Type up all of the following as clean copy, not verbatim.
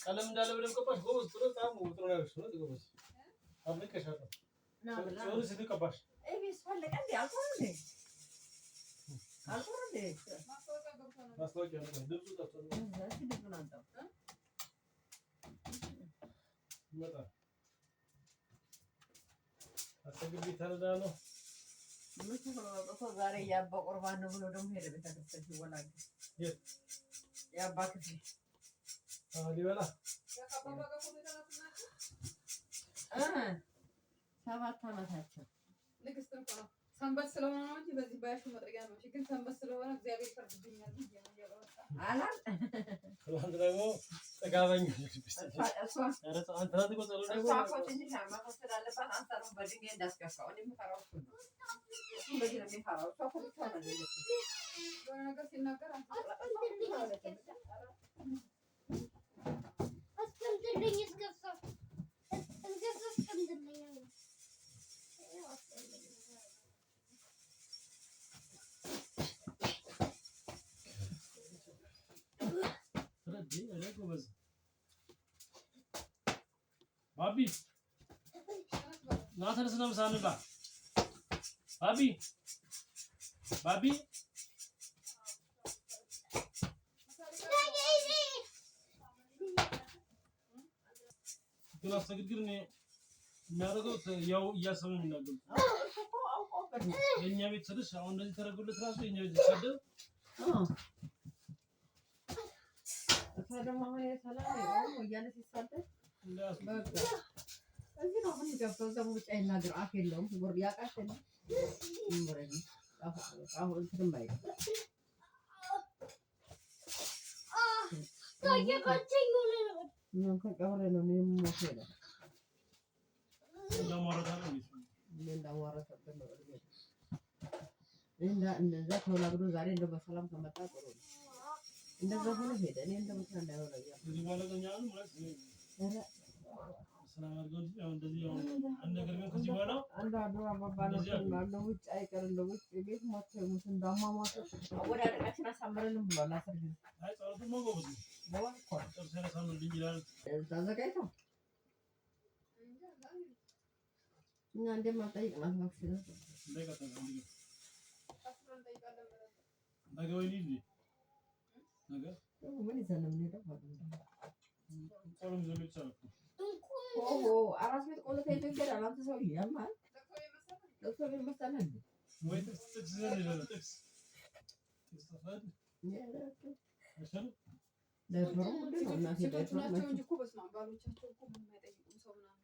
ቀለም እንዳለ ብለን ቀባሽ። ጎበዝ፣ ጥሩ በጣም ጥሩ ነው። ጎበዝ አብልቀሻለሁ። ቀባሽ ማስታወቂያ ድምፁ ጠፍቷል። ይመጣል። አሰግድ ተረዳ ነው። ዛሬ የአባ ቁርባን ነው ብሎ ደግሞ ሄደ ቤተክርስቲያን ሲወላገድ የአባ ክፍሌ ሊበላ 7 ዓመታቸው። ንግስት እኮ ነው። ሰንበት ስለሆነ ነው እንጂ በዚህ ባያሹ መጥረጊያ ነው። ግን ሰንበት ስለሆነ እግዚአብሔር ይፈርድብኛል ብዬ ነው እያወጣ አላል። ትናንት ደግሞ ጥጋበኛ። እሷ እኮ ትንሽ መቶ ስላለባት አንተ ደግሞ በድንጋይ እንዳስገፋው። እኔ የምፈራው እሱን ነው። እሱን በዚህ ነው የሚፈራው። እሷ እኮ ብቻዋን አይደለችም። የሆነ ነገር ሲናገር አስቀምጥልኝ እስከዛ እስከዛ አስቀምጥልኝ። ጎበዝ ባቢ ና ተነስና ምሳ እንብላ። ባቢ ባቢ ግን አስተግድ ግን የሚያደርገው ያው እያሰበ ነው የሚናገሩት። የእኛ ቤት ስልሽ አሁን እንደዚህ ተደረጉለት ራሱ የእኛ ቤት ሲሰደብ እሷ ደግሞ አሁን የሰላም ወያኔ ሲሳደብ እዚህ ነው አሁን ገብተው እዛ ውጭ አይናገር አፍ የለውም ያውቃል የለም እንትንም አይልም። ከቀብሬ ነው የምሞተው ይላል። እንዳሟረተብን ነው። እንደዛ ተወላግዶ ዛሬ እንደው በሰላም ከመጣ ጥሩ ነው። እንደዛ ሆነ ሄደ። እኔ እንደምታ እንዳይሆነ ውጭ አይቀር እንደው ውጭ ቤት ሞቶ ይሙት እንዳሟሟቱ አወዳደቃችን አሳምረንም ብሏል። 10 ጊዜ ተዘጋጅተው እኛ እንደማልጠይቅ ናት ምን ይዘን ነው የምንሄደው? አራስ ቤት ቆሎ ተይዞ ይሄዳል። አንተ ሰውዬ ያማል። ለቅሶ ቤት መሰለህ እንዴ? ሴቶቹ ናቸው እንጂ እኮ በስመ አብ ባሎቻቸው እኮ ምንም አይጠይቁም ሰው ምናምን።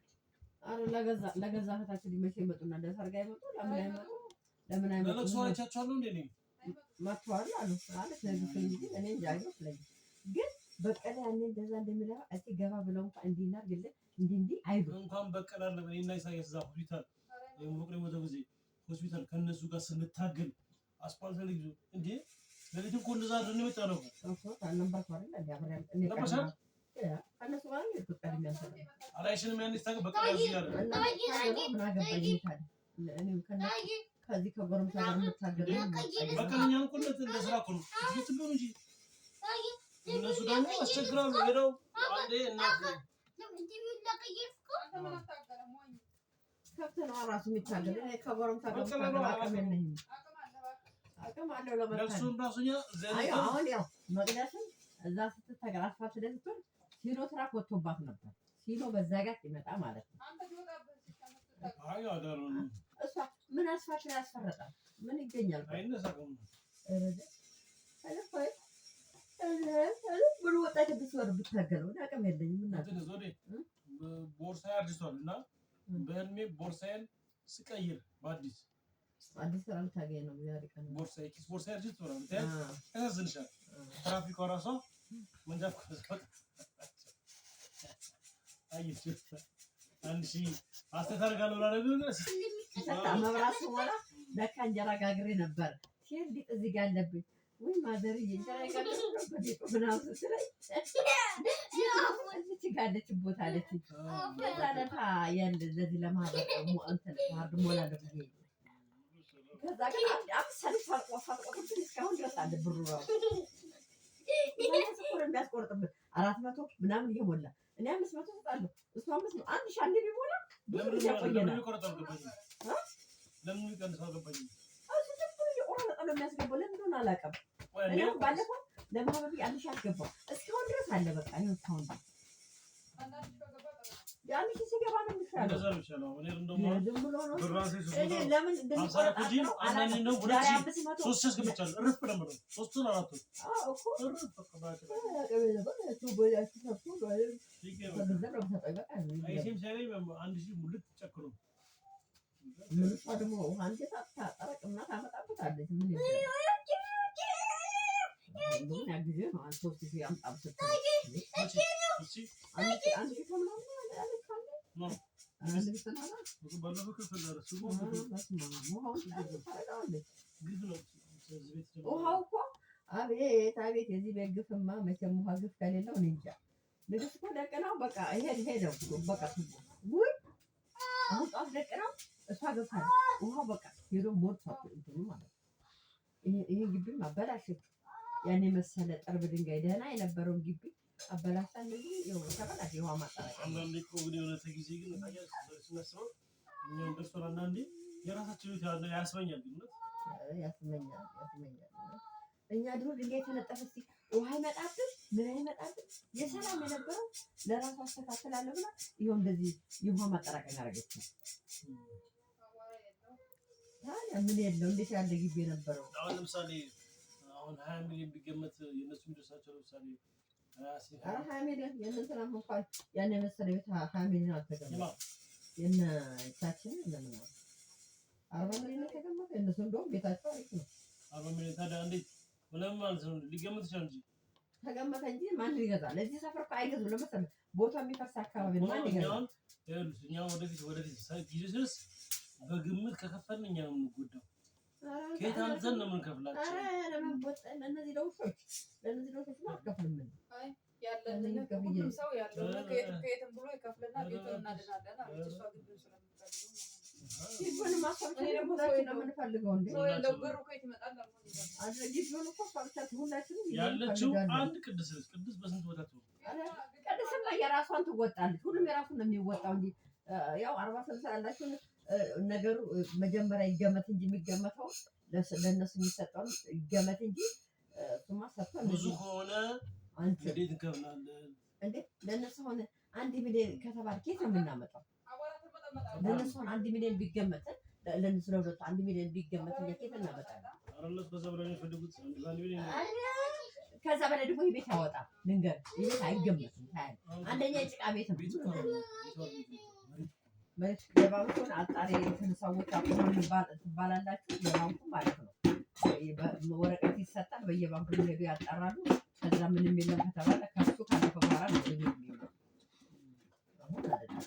ኧረ ለገዛ እህታችን መቼ ይመጡና ለሰርግ አይመጡ? ለምን አይመጡ? ለምን አይመጡ? ለለቅሶ አይቻቸዋለሁ እንዴ እኔ መጥተዋል አሉ አለች ንግስት እንጂ እኔ እንጃ አይመስለኝም። ግን በቀለ ያኔ እንደዛ እንደሚለፋ እስኪ ገባ ብለው እንኳን እንዲህ እናድርግልህ እንዲህ እንዲህ አይሉ። እንኳን በቀለ አለ እኔና ኢሳያስ እዛ ሆስፒታል የፍቅሬ ሞተ ጊዜ ሆስፒታል ከእነሱ ጋር ስንታገል አስፓልት ላይ እንዴ ሌሊት እኮ እንደዛ አድረን የመጣ ነው እኮ። አልነበርኩም አይደል እንዴ? አብሬ እኔ ነበርሽ አይደል? ከእነሱ ጋር ነው የሄድኩት ቀድሜ አንተ ነው አላይሽንም ያኔ ስታገል በቀለ ያዝ እያለ እና ምን አገባኝ ታዲያ? እኔም ከዚህ ከጎረምሳ ጋር የምታገለው በቀለ እኛን እኮ እንደ ስራ እኮ ነው ትሉን እንጂ እነሱ ደግሞ ያስቸግራሉ። ሄደው አንዴ እናት ከብት ነው ራሱ የሚታገል። እኔ ከጎረምሳ ጋር የምታገል አቅም የለኝም። አቅም አለው ለመታገል። ለእሱም ራሱ እኛ አይ አሁን ያው መቅደስም እዛ ስትታገል አስፋልት ላይ ስትሆን ሲኖ ትራክ ወጥቶባት ነበር። ሲኖ በዛ ጋር ሲመጣ ማለት ነው። አይ አዳሩ እሷ ምን አስፋልት ላይ ያስፈረጣል? ምን ይገኛል? አይነሳም። ብሎ ወጣ 6 ወር ብታገለው እኔ አቅም የለኝም። እና እንትን ዞዴ ቦርሳዬ አርጅቷል እና በህልሜ ቦርሳዬን ስቀይር በአዲስ አዲስ ስራ ልታገኝ ነው። ዛሬ ቀን ቦርሳዬ ኪስ ቦርሳዬ አርጅቷል። ያሳዝንሻል። ትራፊኳ ራሷ መንጃ ፈቃድ አየች። 1000 አስተያየት አደርጋለሁ ብላ ነበር። ሲፈታ መብራት ስሞላ ለካ እንጀራ ጋግሬ ነበር። ሲሄድ ሊጥ እዚህ ጋር አለብኝ ወይ ማዘርዬ እንጀራ የጋገርኩት ነበር ሊጡ ምናምን ስትለኝ እዚች ጋር አለች ቦታ አለችኝ። የዛ ዕለት ያለ ለዚህ ለማህበር እንትን ካርድ ሞላለሁ ብዬ ከዛ ግን 5 ሳንቲም ሳልቆርጥብኝ እስካሁን ድረስ አለ ብሩ እራሱ እኮ ነው የሚያስቆርጥብን 400 ምናምን እየሞላ እኔ 500 እሰጣለሁ እሱ 500 1000 አንዴ ቢሞላ ብዙ ጊዜ ለምን ያቆየናል። የሚቆረጠው አልገባኝም። ለምን የሚቀንሰው አልገባኝም። እሱ ዝም ብሎ እየቆረጠ ነው የሚያስገባው። ለምን እንደሆነ አላውቅም። ቆይ እኔ እኔ አሁን ባለፈው ለማህበር ብዬ 1000 አስገባው እስካሁን ድረስ አለ። በቃ ይኸው እስካሁን ድረስ አንዳንድ ሺህ ከገባ ጥሩ ነው። የ1000 ሲገባ ነው የሚሻለው። እንደዛ ነው የሚሻለው። እኔ እንደውም ዝም ብሎ ነው ብር ራሴ ሶስት እኔ መቶ ለምን ሀምሳ እንደሚቆረጥ እንጂ አጥረው አንዳንዴ አላውቅም። እንደውም ሁለት ዛሬ ሺህ 500 3,000 አስገብቻለሁ። እርፍ ነው የምለው ሶስቱን አራቱን አዎ እኮ እርፍ በቃ በቃ አይሴም ሲያገኝ 1000 ሙልት ጨክኖ ምን እሷ ደግሞ ውሃ እንዴት ታጠራቅምና ታመጣበታለች። ምን ይደረግ? እንደውም ያ ጊዜ ነው አንድ 3000 አምጣ ብትል መቼ 3000 1000 ከምናምን አለች አንዴ። ነው አንድ ብትናና ባለፈው ከፍል ኧረ እሱ በስመ አብ ውሃውን ታረቀዋለች። ግፍ ነው። እዚህ ቤት ደግሞ ውሃው እኮ አቤት አቤት የዚህ ቤት ግፍማ መቼም ውሃ ግፍ ከሌለው እኔ እንጃ። ንግስት እኮ ደቅነው በቃ ይሄድ ሄደው በቃ ውይ አሁን ጠዋት ደቅነው እሷ ገብታለች። ውሃው በቃ ሄዶ ሞልቷል እንትኑ ማለት ነው። ይሄ ግቢም አበላሸችው። ያን የመሰለ ጥርብ ድንጋይ ደህና የነበረውን ግቢ አበላሽታ እንደዚህ ይኸው ተበላሸ። የውሃ ማጠራቀሚያ አንዳንዴ እኮ ግን የሆነ ጊዜ ግን ታውቂያለሽ ስናስበው እኛም ደርሶን አንዳንዴ የራሳችን ቤት ያለ ያስመኛል። ግን እውነት ያስመኛል ያስመኛል። እኛ ድሮ ድንጋይ የተነጠፈ እስኪ ውሃ አይመጣብን ምን አይመጣብን የሰላም የነበረው ለራሱ አስተካክላለሁ ብላ ይኸው እንደዚህ የውሃ ማጠራቀሚያ አደረገችው። አቧራ የለው። ታዲያ ምን የለው እንዴት ያለ ግቢ የነበረው አሁን ለምሳሌ አሁን 20 ሚሊዮን ቢገመት የእነሱ የሚደርሳቸው ለምሳሌ ኧረ 20 ሚሊዮን የእነ እንትናም እንኳን ያን የመሰለ ቤት 20 ሚሊዮን አልተገመተም። የማ የእነ ቻችን እነ ምናምን 40 ሚሊዮን ነው የተገመተው። የእነሱ እንደውም ቤታቸው አሪፍ ነው። 40 ሚሊዮን ታዲያ እንዴት ለምን ማለት ነው ሊገመት ይችላል እንጂ ተገመተ እንጂ ማን ይገዛል? እዚህ ሰፈር እኮ አይገዙም። ለመሰለህ ቦታው የሚፈርስ አካባቢ ነው። ማን እኛ ይገዛል? አሁን ይኸውልሽ እኛ ወደፊት ወደፊት ጊዜ ሲደርስ በግምት ከከፈልን እኛ ነው የምንጎዳው። ከየት አምጥተን ነው የምንከፍላቸው? ኧረ ለመቦጠን እነዚህ ለውሾች ለእነዚህ ለውሾች አትከፍልም። አይ ያለንን ሁሉም ሰው ያለውን ከየትም ከየትም ብሎ ይከፍልና ቤቱን እናድናለን አለች። እሷ ግቢውን ስለምትፈልገው ማለት ነው። ግቢውን ማሰብ እኔ ደግሞ ሰው ሁላችን ነው የለውም። የምንፈልገው እንዴ ሰው የለው ብሩ ከየት ይመጣል አልኩኝ። አድረ ግቢውን እኮ እሷ ብቻ ሁላችንም ግቢውን ያለችው እንፈልጋለን። አንድ ቅድስት ነች። ቅድስት በስንት ቦታ ትሆን? ቅድስማ የራሷን ትወጣለች። ሁሉም የራሱን ነው የሚወጣው እንጂ ያው 40 60 ያላችሁን ነገሩ መጀመሪያ ይገመት እንጂ የሚገመተው ለእነሱ የሚሰጠውን ይገመት እንጂ እሱማ ሰጥቶ ብዙ እንደዚህ ከሆነ አንችል እንዴት እንከፍላለን? እንዴ ለእነሱ አሁን 1 ሚሊዮን ከተባለ ከየት ነው የምናመጣው? አቧራ ትርመጠመጣለች። ለእነሱ አሁን 1 ሚሊዮን ቢገመት ለእነሱ ለሁለቱ 1 ሚሊዮን ቢገመት እኛ ከየት እናመጣለን? ኧረ እነሱ ከዛ በላይ ነው የሚፈልጉት። አንድ በአንድ ሚሊዮን ነው። ከዛ በላይ ደግሞ ይህ ቤት ያወጣል። ልንገርህ ይህ ቤት አይገመትም። ታያለህ። አንደኛ የጭቃ ቤት ነው። ቤቱ እኮ ነው ቤቱ አይደለም፣ መሬቱ መሬት የባንኩን አጣሪ እንትን ሰዎች አቁሙ ትባላላችሁ። የባንኩ ማለት ነው። ወረቀት ይሰጣል። በየባንኩ ሄዱ ያጣራሉ። ከዛ ምንም የለም ከተባለ ከሱ ካለፈ በኋላ ነው ወደ ቤት የሚሄደው። አሁን አይደለም።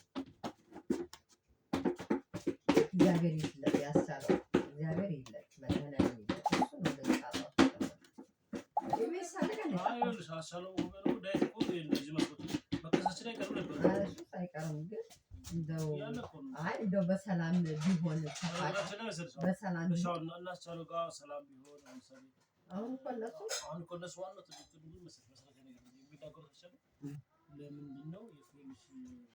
እግዚአብሔር ይፍለጥ ያሳለው እግዚአብሔር ይፍለጥ፣ መድኃኒዓለም ይፍለጥ። እሱ ነው እንደዚህ ጣጣ ውስጥ የገባው። የቤት ሳለቀ ነው አይ ይኸውልሽ አስቻለው ወገኑ ዳዊት እኮ እንደዚህ መስሎት መከሳችን አይቀርም ነበር። ኧረ እሱስ አይቀርም ግን እንደው ያለ እኮ ነው። አይ እንደው በሰላም ቢሆን ተፋ ነገራችን ላይ መሰለሽ አሁን በሰላም እሺ ቢሆን አሁን እና አስቻለው ጋር ሰላም ቢሆን ለምሳሌ አሁን እኮ እነሱ አሁን እኮ እነሱ ዋናው ትልቅ ትልቁ መሰረታዊ ነገር የሚናገሩት መሰለኝ ለምንድን ነው የፍሬንድሽ